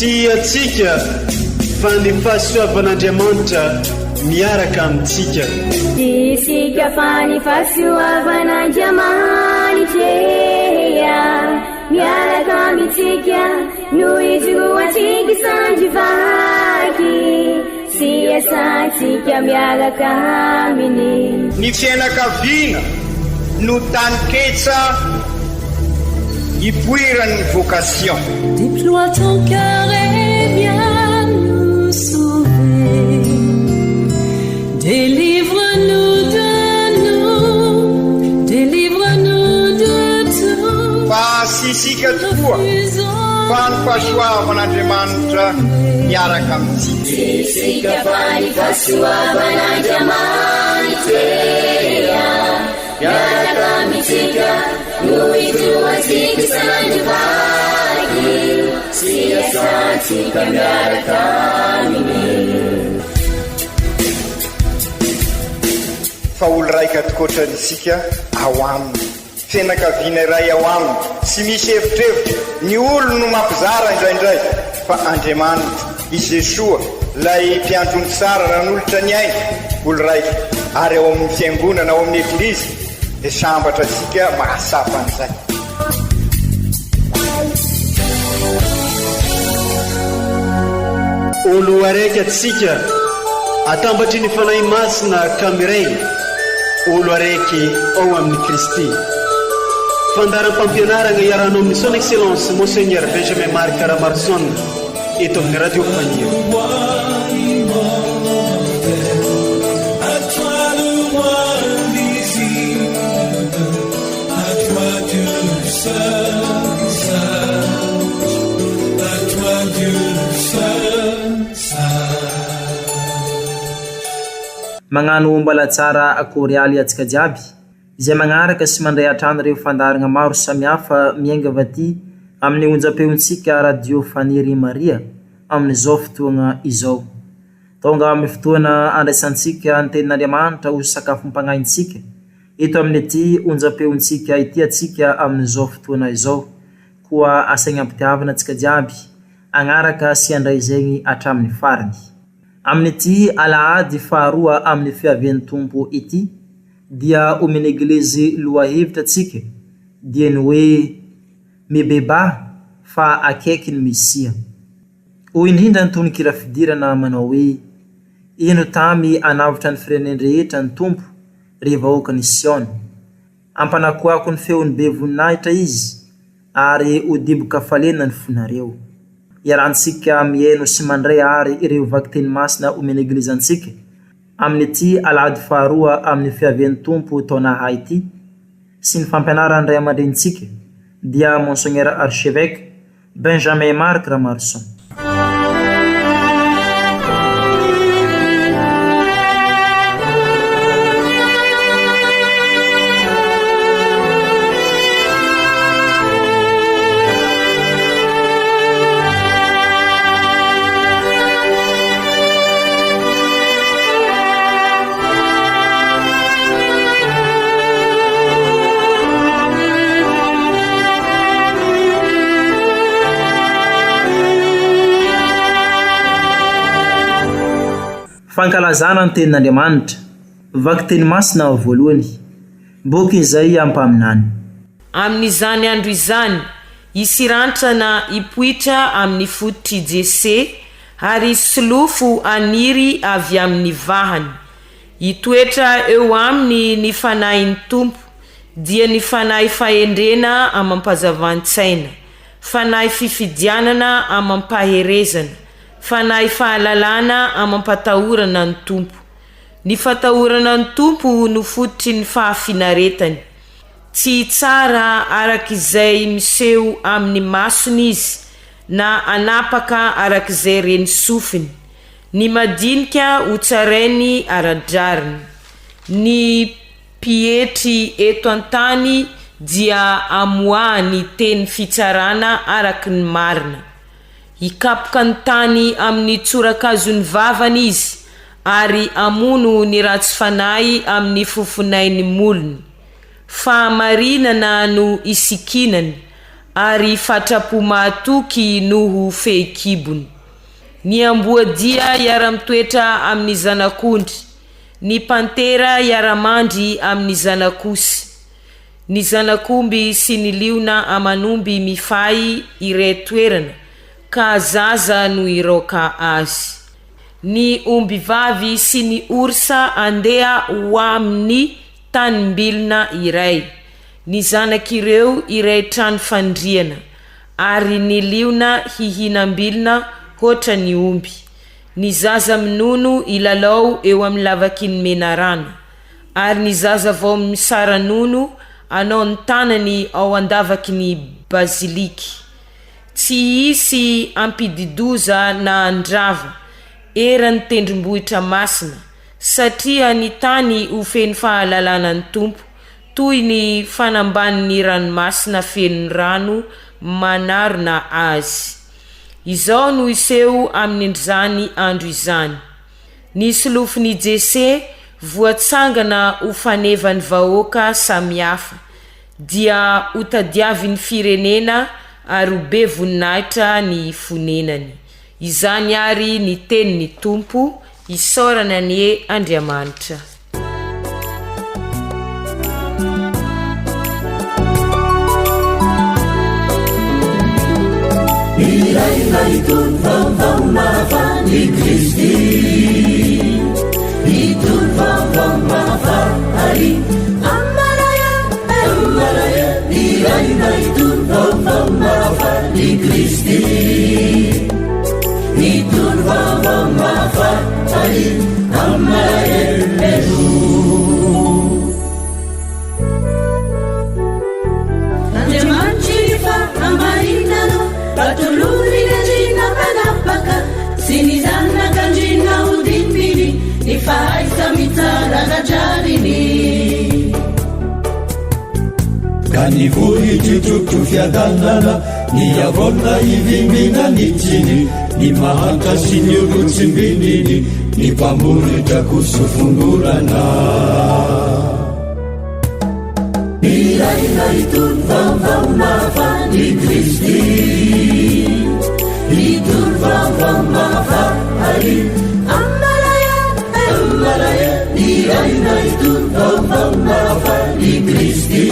Tsy antsika fa ny fahasoavan'Andriamanitra miaraka amintsika. Tsy isika fa ny fahasoavan'Andriamanitra miaraka amintsika no ijoroantsika sandry vaky sy iasantsika miaraka aminy. Ny fiainakaviana no taninketsa ipoiran'ny vocation. Déploie ton cœur et viens nous sauver Délivre-nous de nous, délivre-nous de tout Fa tsy isika tokoa fa ny fahasoavan'Andriamanitra miaraka amintsika. Tsy isika fa ny fahasoavan'Andriamanitra miaraka amintsika no ijoroantsika isan'andro vaky sy iasantsika miaraka aminy. Fa olo raika tokoatrany isika ao aminy. Fianakaviana iray ao aminy, tsy misy evitrevitra, ny olony no mampizara indraindray, fa Andriamanitra, i Jesoa, ilay mpiandry ondry tsara nanolotra ny ainy, olo raika, ary ao amin'ny Fiangonana, ao amin'ny Eglizy, dia sambatra isika mahatsapa an'izay. Olo araiky atsika, atambatry ny Fanahy Masina ka miray, olo araiky ao amin'i Kristy. Fandaharam-pampianaragna iarahanao amin'ny Son Excellence Monseigneur Benjamin Marc Ramaroson eto amin'ny Radio Fanilo. Magnano mbala tsara akory aly antsika jiaby izay magnaraka sy mandray hatrany ireo fandaharagna maro samihafa miainga avy aty amin'ny onjam-peontsika Radio Faniry Maria amin'izao fotoagna izao. Tonga amin'ny fotoana andraisantsika ny tenin'Andriamanitra ho sakafom-pagnahintsika eto amin'ity onjam-peontsika ity antsika amin'izao fotoana izao. Koa asaigna am-pitiavana antsika jiaby hagnaraka sy handray izegny hatramin'ny farany. Amin'ity alahady faharoa amin'ny fiavian'ny Tompo ity dia omen'ny Eglizy lohahevitra antsika dia ny hoe Mibebaha fa akaiky ny Mesia. Hoy indrindra ny tononkira fidirana manao hoe, Ino tamy hanavotra ny firenen-drehetra ny Tompo, ry vahoakan'i Siona. Hampanakoako ny feony be voninahitra Izy, ary ho dibo-kafaliana ny fonareo. Iarahantsika mihaino sy mandray àry ireo vakiteny masina omen'ny Eglizy antsika, amin'ity alahady faharoa amin'ny fiavian'ny Tompo taona A ity, sy ny fampianaran'ny ray aman-drenintsika, dia Monseigneur Archevêque, Benjamin Marc Ramaroson. Fankalazana ny Tenin'Andriamanitra, Vakiteny Masina voalohany, Boky Izaia mpaminany. Amin'izany andro izany, hisy rantsana hipoitra amin'ny fototr'i Jese, ary hisy solofo haniry avy amin'ny vahany. Hitoetra eo aminy ny Fanahin'ny Tompo, dia ny fanahy fahendrena amam-pazavan-tsaina, fanahy fifidianana amam-paherezana, fanahy fahalalana amam-patahorana ny Tompo. Ny fatahorana ny Tompo no fototry ny fahafinaretany. Tsy hitsara araka izay miseho amin'ny masony izy, na hanapaka araka izay ren'ny sofiny. Ny madinika hotsarainy ara-drariny. Ny mpietry eto an-tany dia amoahany teny fitsarana araka ny marina. Hikapoka ny tany amin'ny tsorakazon'ny vavany izy, ary hamono ny ratsy fanahy amin'ny fofonain'ny molony. Fahamarinana no isikinany. ary fatra-po mahatoky no ho fehikibony. Ny amboadia hiara-mitoetra amin'ny zanak'ondry, ny pantera hiara-mandry amin'ny zanak'osy, ny zanak'omby sy ny liona aman'omby mifahy iray toerana, ka zaza no hiraoka azy. Ny ombivavy sy ny orsa handeha ho amin'ny tanim-bilona iray, ny zanak'ireo iray trano fandriana, ary ny liona hihinam-bilona hoatra ny omby. Ny zaza minono hilalao eo amin'ny lavaky ny menarana, ary ny zaza vao misara-nono hanao ny tanany ao an-davaky ny baziliky. Tsy hisy hampidi-doza na handrava eran'ny tendrombohitra masina, satria ny tany ho feno fahalalana ny Tompo, toy ny fanambanin'ny ranomasina feno rano manarona azy. Izao no hiseho amin'izany andro izany, Ny solofon'i Jese voatsangana ho fanevan'ny vahoaka samihafa, dia hotadiavin'ny firenena ary ho be voninahitra ny fonenany. Izany àry ny tenin'ny Tompo, isaorana anie Andriamanitra. Ilaina itony vaovao mahafaly Kristy Itony vaovao mahafaly Ilaina itony vaovao mahafaly Kristy Itony vaovao mahafaly Amalahelo Andriamanitry ny fahamarinana, Atolory ny andriana mpanapaka sy ny zanak'andriana ho dimbiny ny fahaiza-mitsara ara-drariny. Ka ny vohitry trotro fiadanana, ny havoana hivimbina ny tsiny, ny mahantra sy ny olon-tsimbininy, ny mpamoritra kosa fongorana. Ilaina itony vaovao mahafaly Kristy, itony vaovao mahafaly Ilaina itony vaovao mahafaly Kristy,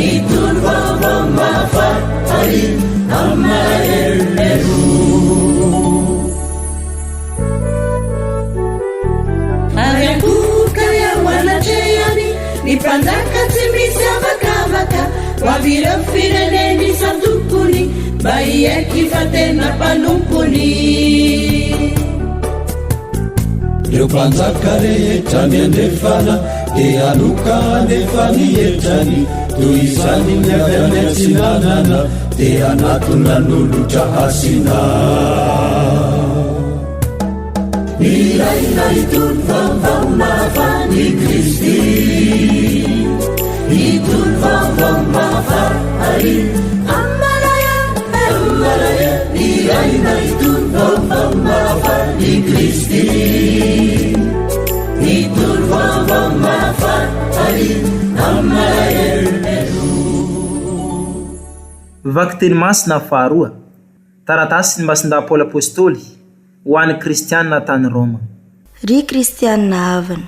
itony vaovao mahafaly Amalahelo. Ary ankohoka eo anatrehany ny mpanjaka tsy misy avakavaka, ho avy ireo firenena isan-tokony mba hiaiky fa tena mpanompony. Ireo mpanjaka rehetra miandrefana dia haloka hanefa ny hetrany, toy izany ny avy any atsinanana dia hanatona hanolotra hasina. Ilaina itony vaovao mahafaly Kristy, itony vaovao mahafaly Ilaina itony vaovao mahafaly Kristy, itony vaovao mahafaly Vakiteny masina faharoa, Taratasin'i Masindahy Paoly Apostoly ho an'ny Kristiana tany Roma. Ry kristiana havana,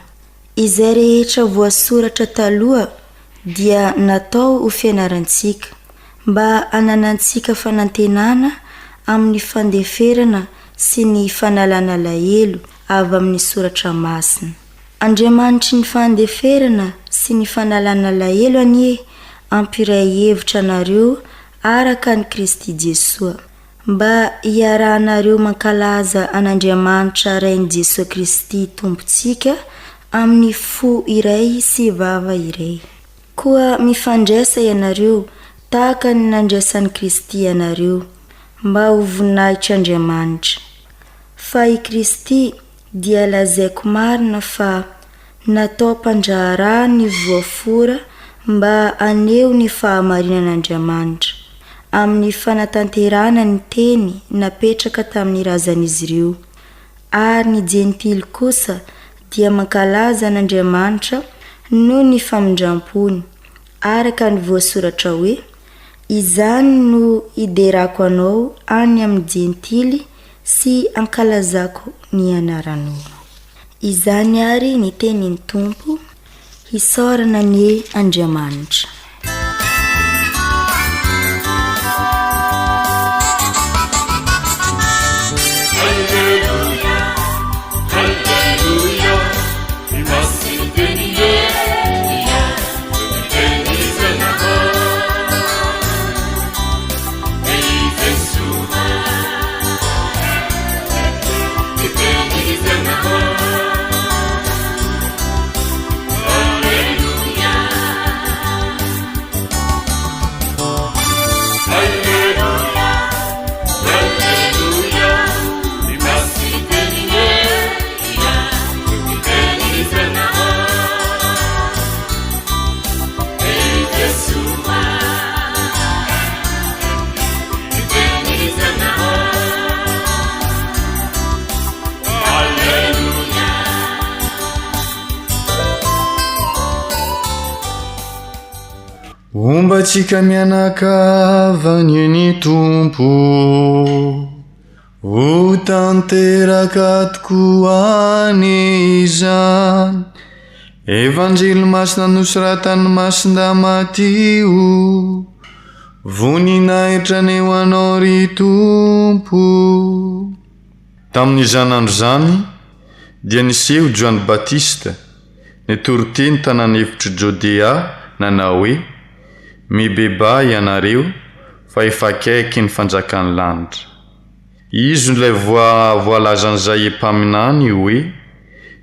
izay rehetra voasoratra taloha dia natao ho fianarantsika, mba hananantsika fanantenana amin'ny fandeferana sy ny fanalana alahelo avy amin'ny soratra masina. Andriamanitry ny fandeferana sy ny fanalana alahelo anie hampiray hevitra anareo araka an'i Kristy Jesoa, mba hiarahanareo mankalaza an'Andriamanitra Rain'i Jesoa Kristy Tompontsika amin'ny fo iray sy vava iray. Koa mifandraisa ianareo tahaka ny nandraisan'i Kristy anareo, mba ho voninahitr'Andriamanitra. Fa i Kristy dia lazaiko marina fa natao mpandraharaha ny voafora mba haneho ny fahamarinan'Andriamanitra, amin'ny fanatanterahana ny teny napetraka tamin'ny razan'izy ireo, ary ny Jentily kosa dia mankalaza an'Andriamanitra noho ny famindram-pony, araka ny voasoratra hoe. Izany no hiderako Anao any amin'ny Jentily sy hankalazako ny anaranao. Izany àry ny tenin'ny Tompo, Hisaorana anie Andriamanitra. Homba antsika mianakavy anie ny Tompo. Ho tanteraka tokoa anie izany. Evanjely masina nosoratan'i Masindahy Matio. Voninahitra anie ho Anao ry Tompo. Tamin'izany andro izany dia niseho Joany Batista, nitory teny tanàn'efitr'i Jodea, nanao hoe, Mibebaha ianareo, fa efa akaiky ny fanjakan'ny lanitra. Izy no ilay voalazan'Izaia mpaminany hoe,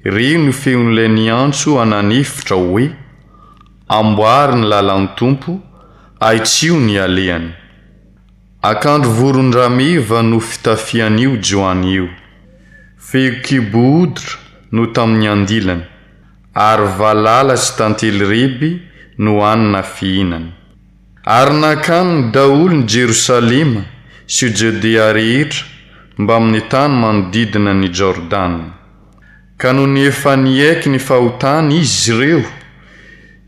Re no feon'ilay niantso an'anefitra hoe, Amboary ny lalan'ny Tompo, ahitsio ny alehany. Akanjo voron-drameva no fitafian'io Joany io. Fehikibo hoditra no tamin'ny andilany, ary valala sy tantely reby no hanina fihinany. Ary nankany daholo ny Jerosalema sy Jodea rehetra mbamin'ny tany manodidina an'i Jordana. Ka nony efa niaiky ny fahotany izy ireo,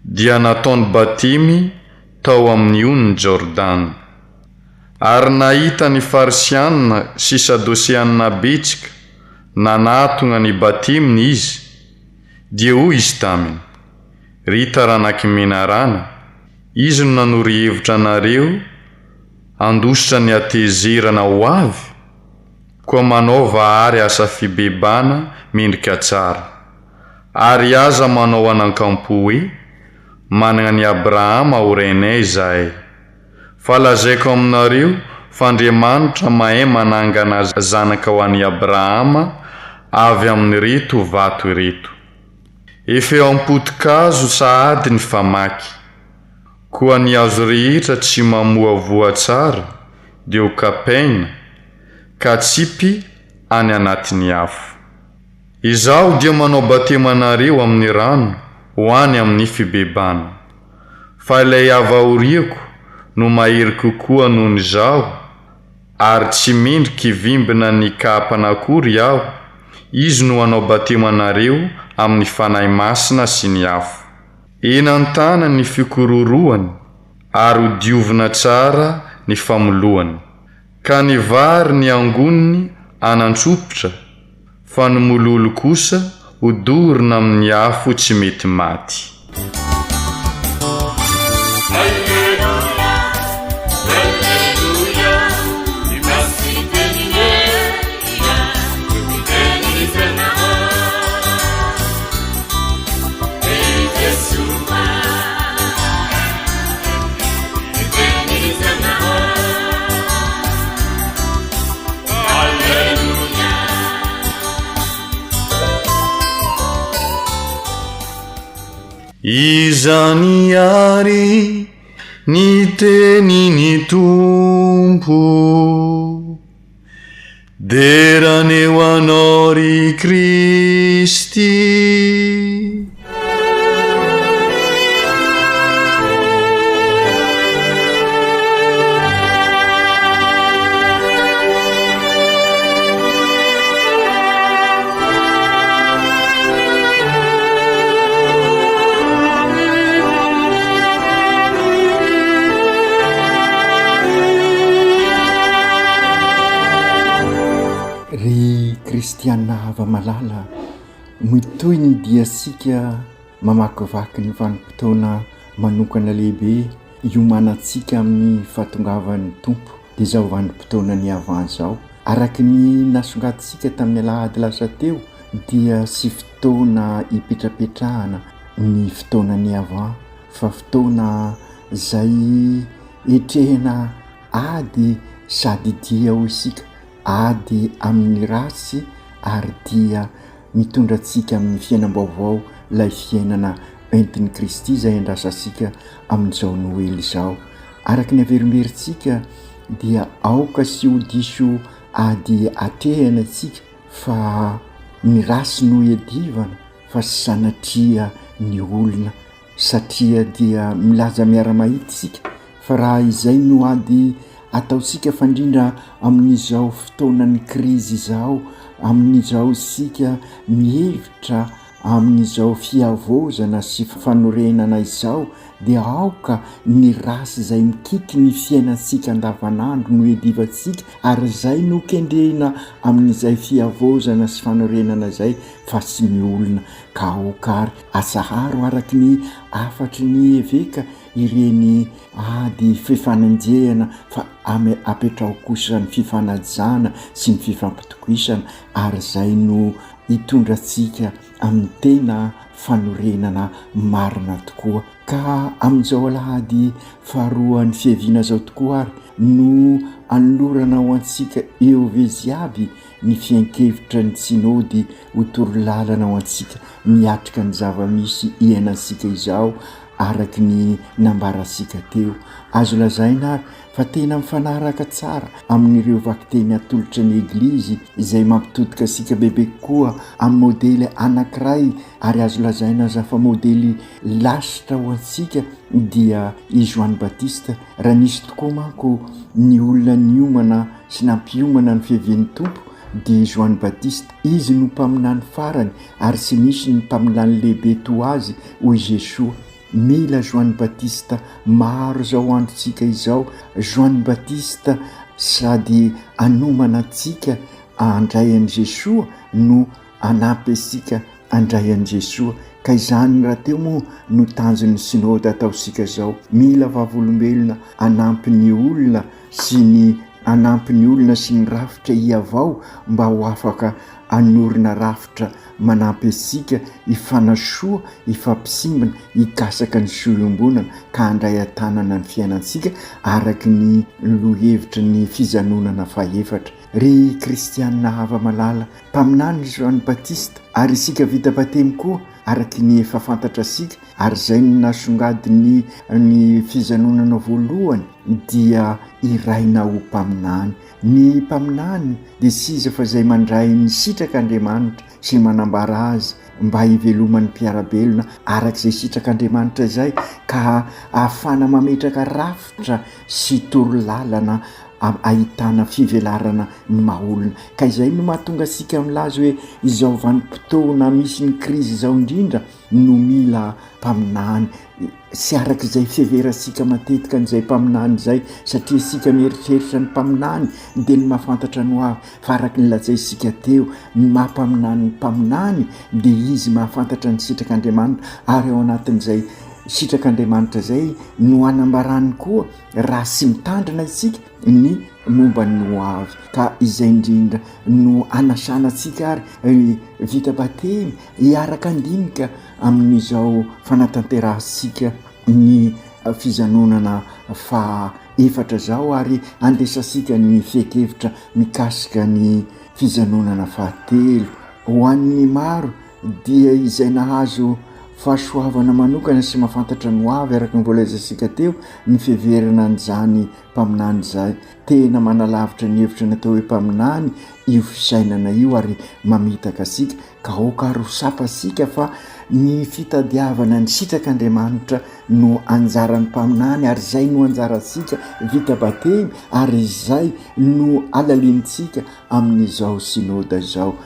dia nataony batemy tao amin'ny onin'i Jordana. Ary nahita ny Farisianina sy Sadoseanina betsaka nanatona ny bateminy izy, dia hoy izy taminy, Ry taranak'i menarana, izy no nanoro hevitra anareo handositra ny hatezerana ho avy? Koa manaova àry asa fibebana mendrika tsara. Ary aza manao anankampo hoe, Manana an'i Abrahama ho rainay izahay. Fa lazaiko aminareo fa Andriamanitra mahay manangana zanaka ho an'i Abrahama avy amin'ireto vato ireto. Efa eo am-poto-kazo sahady ny famaky. Koa ny hazo rehetra tsy mamoa voa tsara dia ho kapaina ka atsipy any anatin'ny afo. Izaho dia manao batema anareo amin'ny rano ho any amin'ny fibebana. Fa ilay avy aoriako no mahery kokoa noho ny izaho, ary tsy mendrika hivimbina ny kapana akory aho, Izy no hanao batema anareo amin'ny Fanahy Masina sy ny afo. Eny an-tana ny fikororohany, ary ho diovina tsara ny famoloany. Ka ny vary ny angoniny anantsopitra, fa ny mololo kosa hodorona amin'ny afo tsy mety maty. Izany àry ny tenin'ny Tompo. Dera anie ho Anao ry Kristy. hava-malala, mitohy ny diantsika mamakivaky ny vanim-potoana manokana lehibe iomanantsika amin'ny fahatongavan'ny Tompo, dia izao vanim-potoanan'ny Avant izao. Araka ny nasongadintsika tamin'ny alahady lasa teo dia tsy fotoana ipetrapetrahana ny fotoanan'ny Avant fa fotoana izay etrehina ady sady dia hoy isika, ady amin'ny ratsy ary dia mitondra antsika amin'ny fiainam-baovao ilay fiainana entin'i Kristy izay andrasantsika amin'izao Noely izao. Araka ny averimberintsika dia aoka sy ho diso ady atrehana isika fa ny ratsy no iadivana fa tsy sanatria ny olona satria dia milaza miara-mahita isika fa raha izay no ady ataontsika fa indrindra amin'izao fotoanan'ny krizy izao, amin'izao isika mihevitra amin'izao fihavaozana sy fanorenana izao dia aoka ny ratsy izay mikiky ny fiainantsika andavanandro no iadivantsika ary izay no kendrena amin'izay fihavaozana sy fanorenana izay fa tsy ny olona ka aoka ary atsaharo araky ny hafatry ny eveka ireny ady fifanenjehana fa ame apetraho kosa ny fifanajana sy ny fifampitokisana ary izay no hitondra antsika amin'ny tena fanorenana marina tokoa. Ka amin'izao alahady faharoan'ny fiaviana izao tokoa ary no anolorana ho antsika EOV jiaby ny fiankevitra ny Sinody ho torolalana ho antsika miatrika ny zava-misy iainantsika izao araka ny nambarantsika teo. Azo lazaina ary fa tena mifanaraka tsara amin'ireo vakiteny atolotra ny Eglizy izay mampitodika antsika bebe kokoa amin'ny modely anankiray ary azo lazaina aza fa modely lasitra ho antsika dia i Joany Batista. Raha nisy tokoa manko ny olona niomana sy nampiomana ny fiavian'ny Tompo dia i Joany Batista. Izy no mpaminany farany ary tsy nisy ny mpaminany lehibe toa azy hoy Jesoa. Mila Joany Batista maro izao androntsika izao, Joany Batista sady hanomana antsika handray an'i Jesoa no hanampy antsika handray an'i Jesoa. Ka izany rahateo moa no tanjon'ny Synoda ataontsika izao. Mila vavolombelona hanampy ny olona sy ny hanampy ny olona sy ny rafitra hihavao mba ho afaka hanorina rafitra manampy antsika hifanasoa, hifampisimbina, hikasaka ny soa iombonana ka handray an-tanana ny fiainantsika araka ny lohevitry ny fijanonana fahefatra. Ry kristianina hava-malala, mpaminany i Joany Batista ary isika vita batemy koa araka ny efa fantatrasika ary izay no nasongadiny ny fijanonana voalohany dia iraina ho mpaminany. Ny mpaminany dia tsy iza fa izay mandray ny sitrak'Andriamanitra sy manambara azy mba hiveloman'ny mpiara-belona araka izay sitrak'Andriamanitra izay ka ahafahana mametraka rafitra sy torolalana ahitana fivelarana ny maha olona. Ka izay no mahatonga antsika milaza hoe izao vanim-potoana misy ny krizy izao indrindra no mila mpaminany. Tsy araka izay fiheverantsika matetika an'izay mpaminany izay, satria isika mieritreritra ny mpaminany dia ny mahafantatra ny hoavy, fa araka ny lazaintsika teo, ny maha mpaminany ny mpaminany dia izy mahafantatra ny sitrak'Andriamanitra, ary ao anatin'izay sitrak'Andriamanitra izay no anambarany koa raha tsy mitandrina isika ny momba ny hoavy. Ka izay indrindra no anasana antsika ary vita batemy hiaraka handinika amin'izao fanatanterahantsika ny fizanonana faha efatra izao ary andesantsika ny fehin-kevitra mikasika ny fizanonana fahatelo. Ho an'ny maro dia izay nahazo fahasoavana manokana sy mahafantatra ny hoavy araka ny voalazantsika teo ny fiheverana an'izany mpaminany izay. Tena manalavitra ny hevitra ny atao hoe mpaminany io fisainana io ary mamitaka antsika Ka aoka ary ho tsapantsika fa ny fitadiavana ny sitrak'Andriamanitra no anjaran'ny mpaminany ary izay no anjarantsika vita batemy ary izay no alalinintsika amin'izao Synoda izao.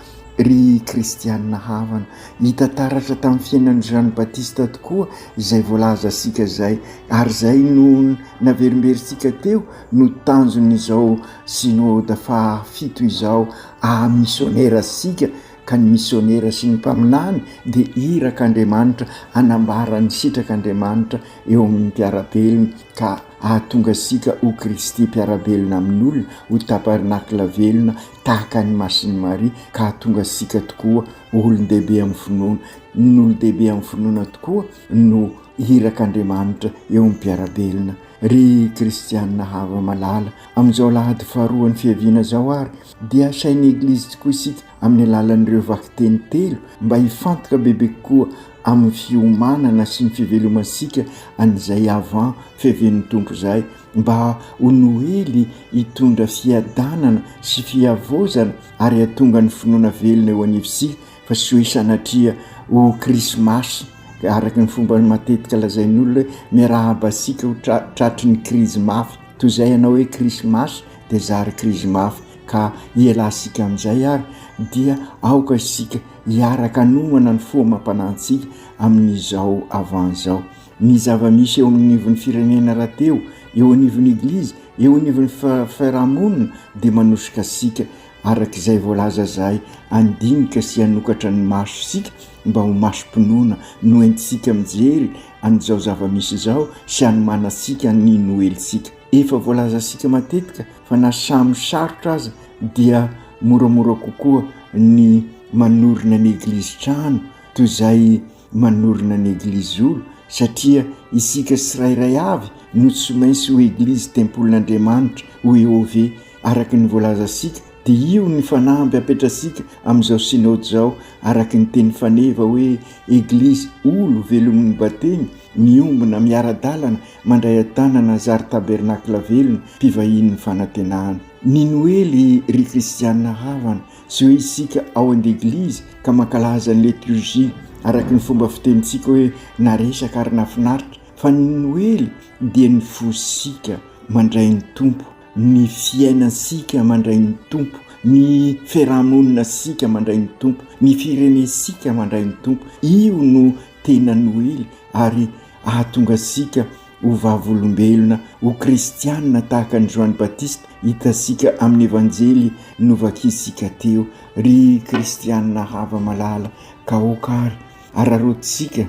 Ry kristianina havana, hita taratra tamin'ny fiainan'i Jean Batista tokoa izay voalazantsika izay ary izay no naverimberintsika teo no tanjon'izao Synoda fahafito izao, haha-misionera antsika. Ka ny misionera sy ny mpaminany dia irak'Andriamanitra hanambara ny sitrak'Andriamanitra eo amin'ny mpiara-belona ka hahatonga antsika ho Kristy mpiara-belona amin'olona, ho tabernakla velona tahaka an'i Masin'i Maria ka hahatonga antsika tokoa ho olon-dehibe amin'ny finoana. Ny olon-dehibe amin'ny finoana tokoa no irak'Andriamanitra eo amin'ny mpiara-belona. Ry kristiana hava-malala, amin'izao alahady faharoan'ny fiaviana izao ary dia asain'ny Eglizy tokoa isika amin'ny alalan'ireo vakiteny telo mba hifantoka bebe kokoa amin'ny fiomanana sy ny fivelomantsika an'izay avant fiavian'ny Tompo izay mba ho Noely hitondra fiadanana sy fihavaozana ary hahatonga ny finoana velona eo anivontsika fa tsy hoe sanatria ho krismasy araka ny fomba matetika lazain'olona hoe miarahaba antsika ho tratry ny krizy mafy toy izay ianao hoe krismasy dia zary krizy mafy ka hialantsika amin'izay ary dia aoka isika hiaraka hanomana ny fo amam-panahintsika amin'izao avant izao. Ny zava-misy eo anivon'ny firenena rahateo, eo anivon'ny Eglizy, eo anivon'ny fiarahamonina dia manosika antsika araka izay voalaza izay handinika sy hanokatra ny masontsika mba ho masom-pinoana no entintsika mijery an'izao zava-misy izao sy hanomanantsika ny Noelintsika. Efa voalazantsika matetika fa na samy sarotra aza dia moramora kokoa ny manorina ny eglizy trano toy izay manorina ny eglizy olo satria isika tsirairay avy no tsy maintsy ho eglizy tempolin'Andriamanitra ho EOV araka ny voalazantsika dia io ny fanamby apetratsika amin'izao synoda izao araka ny teny faneva hoe eglizy olo velomin'ny batemy miombona miara-dalana Mandray an-tanana zary tabernakla velona, mpivahinin'ny fanantenana. Ny Noely ry kristiana havana, tsy hoe isika ao an-deglizy ka mankalaza ny liturgie araka ny fomba fitenintsika hoe naresaka ary nafinaritra, fa ny Noely dia ny fosika mandray ny Tompo, ny fiainantsika mandray ny Tompo, ny fiarahamoninasika mandray ny Tompo, ny firenentsika mandray ny Tompo. Io no tena Noely ary Hahatonga antsika ho vavolombelona, ho kristianina tahaka an'i Joany Batista hitantsika amin'ny Evanjely novakintsika teo. Ry kristianina hava-malala, ka aoka ary araraotintsika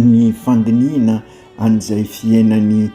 ny fandinihina an'izay fiainan'i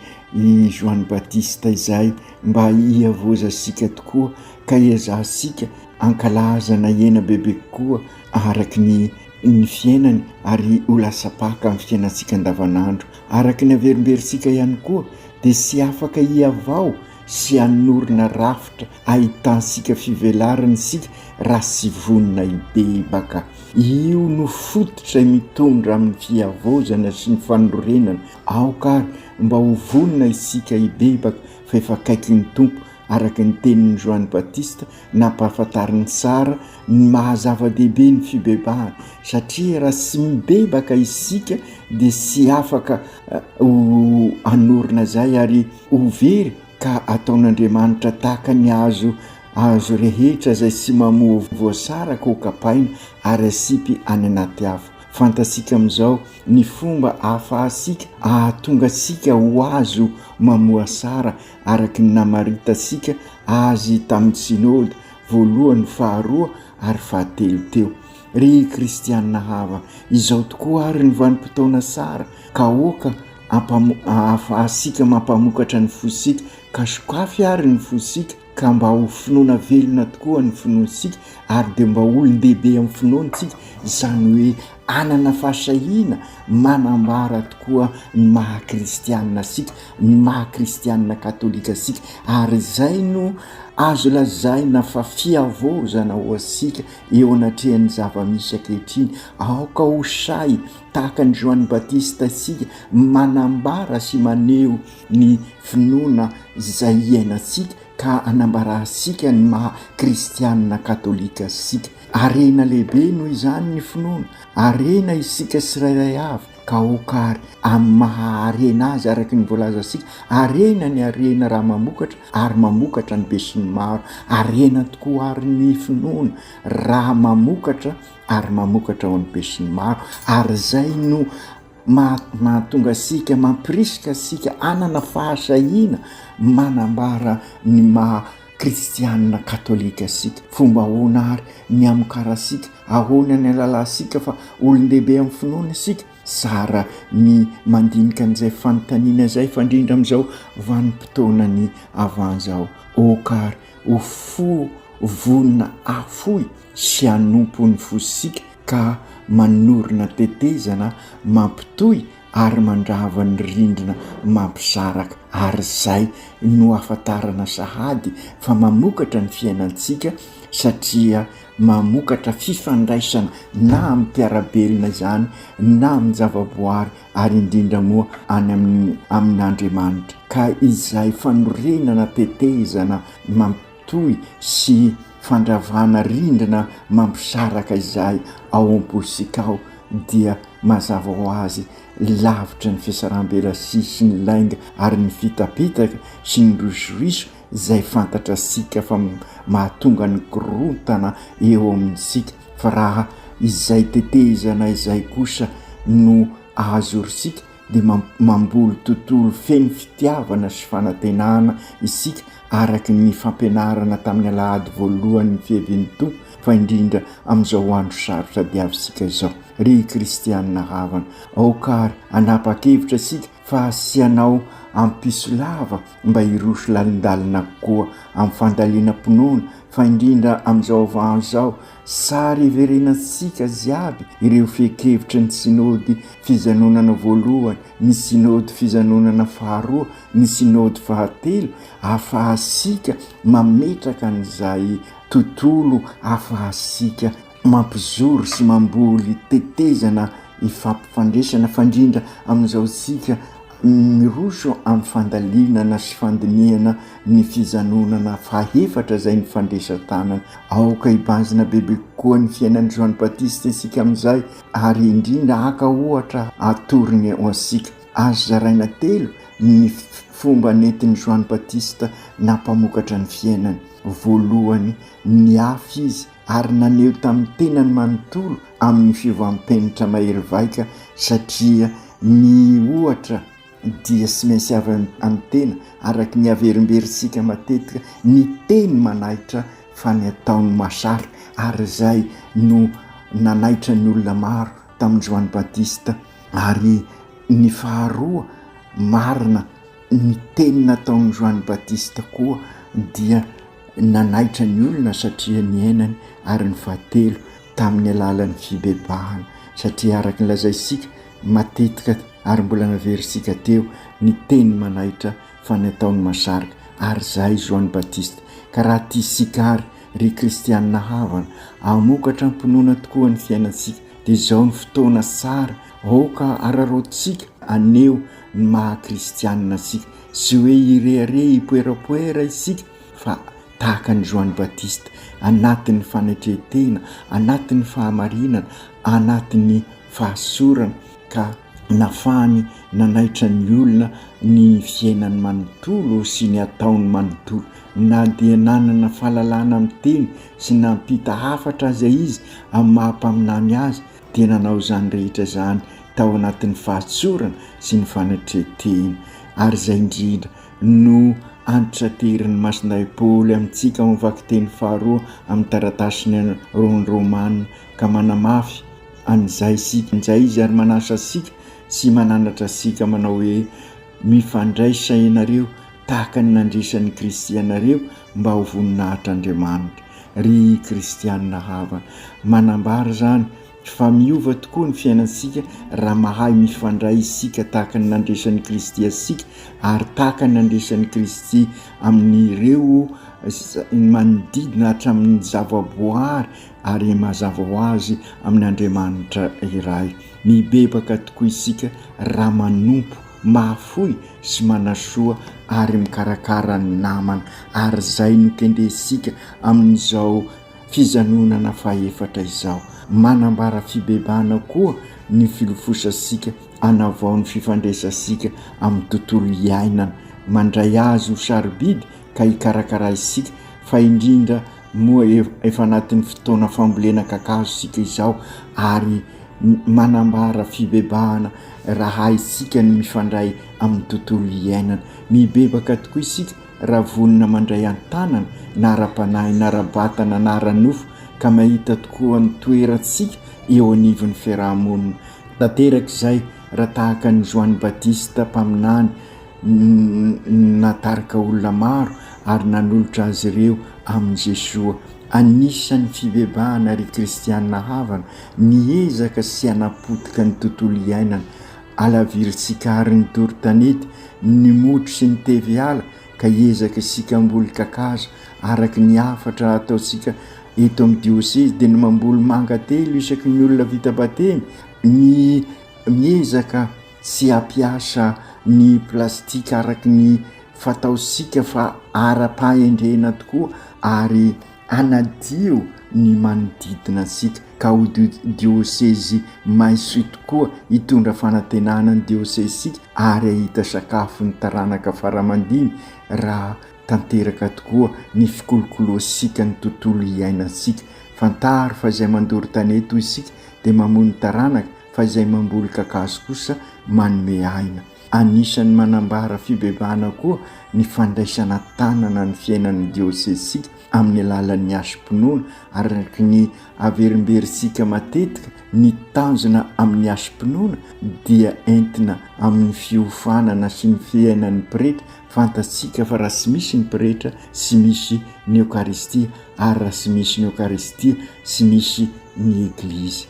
Joany Batista izay mba hihavaozantsika tokoa ka hiezahantsika hankalaza na hiaina bebe kokoa araka ny ny fiainany ary ho lasa paka amin'ny fiainantsika andavanandro. Araka ny averimberintsika ihany koa dia tsy afaka hihavao sy hanorina rafitra ahitantsika fivelarana isika raha tsy vonona hibebaka. Io no fototra mitondra amin'ny fihavaozana sy ny fanorenana. Aoka ary mba ho vonona isika hibebaka fa efa akaiky ny Tompo araka ny tenin'i Joany Batista nampahafantariny tsara ny maha zava-dehibe ny fibebahana satria raha tsy mibebaka isika dia tsy afaka ho hanorina izay ary ho very ka ataon'Andriamanitra tahaka ny hazo hazo rehetra izay tsy mamoa voasaraka ho kapaina ary asipy any anaty afo. Fantatsika amin'izao ny fomba ahafahantsika ahatonga antsika ho hazo mamoa sara araka ny namaritantsika azy tamin'ny Synoda voalohany, faharoa ary fahatelo teo. Ry kristiana hava, izao tokoa ary ny vanim-potoana tsara ka aoka ahafahantsika mampamokatra ny fosika, ka sokafy ary ny fosika ka mba ho finoana velona tokoa ny finoantsika ary dia mba olon-dehibe amin'ny finoana isika, izany hoe hanana fahasahiana manambara tokoa ny maha kristianina antsika, ny maha kristianina katolika antsika, ary izay no azo lazaina fa fihavaozana ho antsika eo anatrehan'ny zava-misy ankehitriny. Aoka ho sahy tahaka an'i Joany Batista isika manambara sy maneho ny finoana izay iainantsika ka hanambarantsika ny maha kristianina katolika antsika. Harena lehibe noho izany ny finoana, harena isika tsirairay avy ka aoka ary amin'ny maha harena azy araka ny voalazantsika, harena ny harena raha mamokatra ary mamokatra ny besinimaro, harena tokoa ary ny finoana raha mamokatra ary mamokatra ho an'ny besinimaro ary izay no mahatonga antsika, mampirisika antsika hanana fahasahiana manambara ny maha. Kristianina katolika isika. Fomba ahoana ary ny hamokarantsika? Ahoana ny halalantsika fa olon-dehibe amin'ny finoana isika? Tsara ny mandinika an'izay fanontaniana izay fa indrindra amin'izao vanim-potoanan'ny avant izao. Aoka ary ho fo vonona hahafoy sy hanompo ny fosika ka manorina tetezana mampitohy ary mandrava ny rindrina mampisaraka ary izay no ahafantarana sahady fa mamokatra ny fiainantsika satria mamokatra fifandraisana na amin'ny mpiara-belona izany na amin'ny zavaboary ary indrindra moa any amin'ny amin'Andriamanitra ka izay fanorenana tetezana mampitohy sy fandravana rindrina mampisaraka izay ao am-posika ao dia mazava ho azy lavitra ny fiasaram-belatsihy sy ny lainga ary ny fitapitaka sy ny risoriso izay fantatrasika fa mahatonga ny korontana eo amintsika fa raha izay tetezana izay kosa no ahazorisika dia mamboly tontolo feno fitiavana sy fanantenana isika araka ny fampianarana tamin'ny alahady voalohan'ny fiavian'ny Tompo fa indrindra amin'izao andro sarotra diavintsika izao. Ry kristianina havana, aoka ary hanapa-kevitra isika fa tsy hanao ampisolava mba hiroso lalindalina kokoa amin'ny fandalinam-pinoana fa indrindra amin'izao avant izao Sary iverenantsika jiaby ireo fehin-kevitry ny Sinôdy Fijanonana Voalohany, ny Sinôdy Fijanonana Faharoa, ny Sinôdy Fahatelo, ahafahantsika mametraka an'izay tontolo ahafahantsika mampijoro sy mamboly tetezana ifampifandraisana fa indrindra amin'izao tsika Miroso amin'ny fandalinana sy fandinihana ny fijanonana fahefatra izay ny fandresan-tanana. Aoka hibanjina bebe kokoa ny fiainan'i Joany Batista isika amin'izay, ary indrindra haka ohatra atorony ho antsika. Azo zaraina telo ny fomba nentin'i Joany Batista nampamokatra ny fiainany. Voalohany, niafy izy ary naneho tamin'ny tenany manontolo amin'ny fiovam-penitra mahery vaika satria ny ohatra dia tsy maintsy avy amin'ny tena, araka ny averimberintsika matetika, ny teny manaitra fa ny atao no mahasarika, ary izay no nanaitra ny olona maro tamin'i Joany Batista. Ary ny faharoa, marina, ny teny nataon'i Joany Batista koa dia nanaitra ny olona satria niainany ary ny fahatelo tamin'ny alalan'ny fibebahana satria araka ny lazaintsika matetika ary mbola naverintsika teo ny teny manaitra fa ny ataony masarika ary zahay Joany Batista ka raha tiantsika ary ry kristianina havana hamokatra am-pinoana tokoa ny fiainantsika dia izao ny fotoana tsara aoka araraotintsika haneho ny maha kristianina antsika tsy hoe hirehareha hipoerapoera isika fa tahaka an'i Joany Batista, anatin'ny fanetren-tena, anatin'ny fahamarinana, anatin'ny fahasorana, ka nafahany nanaitra ny olona ny fiainany manontolo sy ny ataony manontolo. Na dia nanana fahalalana miteny sy nampita hafatra aza izy amin'ny maha-mpaminany azy, dia nanao izany rehetra izany tao anatin'ny fahatsorana sy ny fanetren-tena. Ary izay indrindra no antitraterin'i Masindahy Paoly amintsika ao amin'ny vakiteny faharoa amin'ny taratasiny ho an'ny Romana, ka manamafy an'izay isika, izay izy ary manasa antsika sy mananatra antsika manao hoe, Mifandraisa ianareo tahaka ny nandresan'i Kristy anareo mba ho voninahitr'Andriamanitra. Ry kristianina havana, manambara izany fa miova tokoa ny fiainantsika raha mahay mifandray isika tahaka ny nandresan'i Kristy antsika ary tahaka ny nandresan'i Kristy amin'ireo manodidina hatramin'ny zavaboary ary mazava ho azy amin'Andriamanitra iray. Mibebaka tokoa isika raha manompo, mahafoy sy manasoa ary mikarakara ny namana ary izay no kendrentsika amin'izao fijanonana fahefatra izao. Manambara fibebahana koa ny filofosantsika hanavao ny fifandraisantsika amin'ny tontolo iainana. Mandray azy ho sarobidy ka hikarakara isika fa indrindra moa efa anatin'ny fotoana fambolena kakazo isika izao ary manambara fibebahana raha haintsika ny mifandray amin'ny tontolo iainana. Mibebaka tokoa isika. raha vonona mandray an-tanana na ara-panahy na ara-batana na ara-nofo ka mahita tokoa ny toerantsika eo anivon'ny fiaraha-monina. Tanteraka izay raha tahaka an'i Joany Batista mpaminany natarika olona maro ary nanolotra azy ireo amin'i Jesoa. Anisan'ny fibebahana ry kristiana havana ny ezaka sy hanapotika ny tontolo iainana. Alavirintsika àry ny doro tanety, ny motro sy ny tevy ala ka hiezaka isika hamboly kakazo araka ny hafatra ataontsika eto amin'ny diosezy dia ny mamboly manga telo isaky ny olona vita batemy, ny miezaka tsy hampiasa ny plastika araka ny fataontsika fa ara-pahendrena tokoa ary hanadio ny manodidina antsika ka ho diosezy maitso tokoa hitondra fanantenana ny diosezintsika ary hahita sakafo ny taranaka faramandimby raha tanteraka tokoa ny fikolokoloantsika ny tontolo iainantsika. Fantaro fa izay mandoro tanety hoy isika dia mamono taranaka fa izay mamboly kakazo kosa manome aina. Anisan'ny manambara fibebahana koa ny fandraisana an-tanana ny fiainan'ny diosezintsika amin'ny alalan'ny hasim-pinoana, araka ny averimberintsika matetika, ny tanjona amin'ny hasim-pinoana dia entina amin'ny fiofanana sy ny fiainan'ny pretra, fantatsika fa raha tsy misy ny pretra tsy misy ny Eokaristia ary raha tsy misy ny Eokaristia tsy misy ny Eglizy.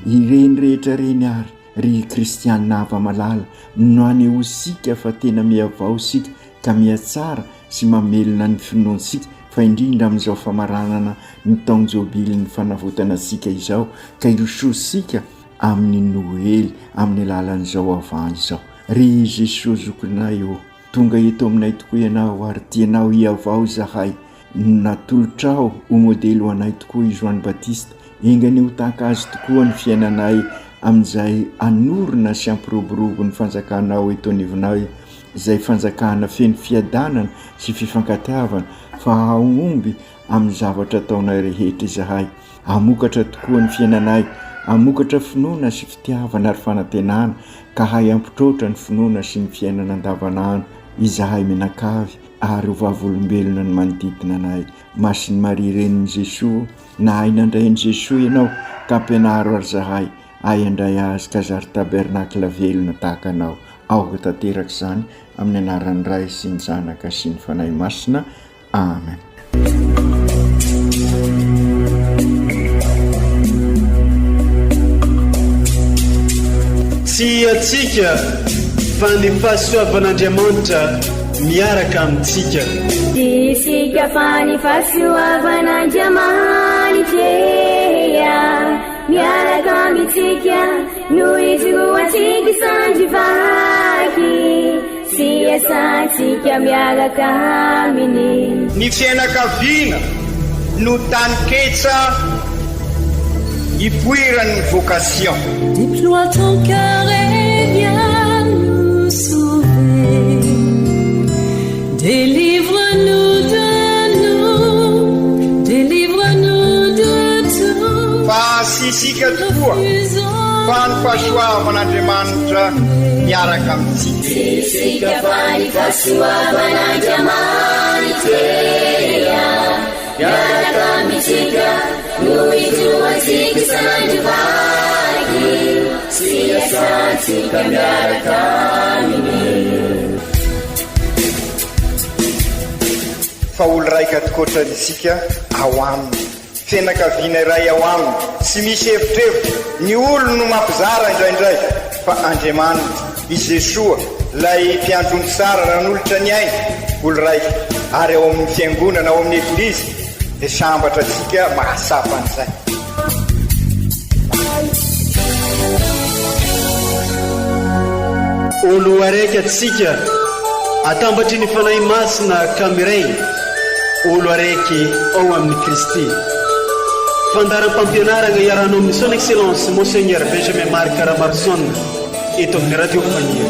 Ireny rehetra ireny ary Ry kristiana hava-malala, no anehoantsika fa tena mihavao isika ka mihatsara sy mamelona ny finoantsika, fa indrindra amin'izao famaranana ny taon-jobilin'ny fanavotana antsika izao, ka hirosoantsika amin'ny Noely amin'ny alalan'izao avant izao. Ry Jesoa zokinay ô, tonga eto aminay tokoa Ianao ary tianao hihavao izahay. Natolotrao ho modely ho anay tokoa i Joany Batista. Enga anie ho tahaka azy tokoa ny fiainanay amin'izay hanorina sy hampiroborobo ny fanjakanao eto anivonay, izay fanjakana feno fiadanana sy fifankatiavana, fa hahomby amin'ny zavatra ataonay rehetra izahay. Hamokatra tokoa ny fiainanay, hamokatra finoana sy fitiavana ary fanantenana, ka hahay hampitroatra ny finoana sy ny fiainana andavanandro izahay mianakavy ary ho vavolombelona ny manodidina anay. Masin'i Maria Renin'i Jesoa, nahay nandray an'i Jesoa ianao ka ampianaro ary zahay hahay handray Azy ka zary tabernakla velona tahaka Anao. Aoka tanteraka izany amin'ny anaran'ny Ray sy ny Zanaka sy ny Fanahy Masina. Amen. Tsy antsika fa ny fahasoavan'Andriamanitra miaraka amintsika. Tsy isika fa ny fahasoavan'Andriamanitra miaraka amintsika no ijoroantsika sandry vaky. Sy iasantsika miaraka aminy. Ny fiainakaviana no taninketsa ipoiran'ny vocation. Déploie ton cœur et viens nous sauver. Délivre-nous de nous, délivre-nous de tout. Fa tsy isika tokoa fa ny fahasoavan'Andriamanitra miaraka amintsika. Tsy isika fa ny fahasoavan'Andriamanitra miaraka amintsika no ijoroantsika isan'andro vaky sy iasantsika miaraka aminy. Fa olo raika tokoatra isika ao aminy. Fianakaviana iray ao aminy, tsy misy evitrevitra, ny olony no mampizara indraindray, fa Andriamanitra, i Jesoa, ilay Mpiandry ondry tsara nanolotra ny ainy, olo raika, ary ao amin'ny Fiangonana, ao amin'ny Eglizy, dia sambatra antsika mahatsapa an'izay. Olo araiky antsika, atambatry ny Fanahy Masina ka miray. Olo araiky ao amin'i Kristy. Fandaharam-pampianaragna iarahanao amin'ny Son Excellence Monseigneur Benjamin Marc Ramaroson eto amin'ny Radio Faniry.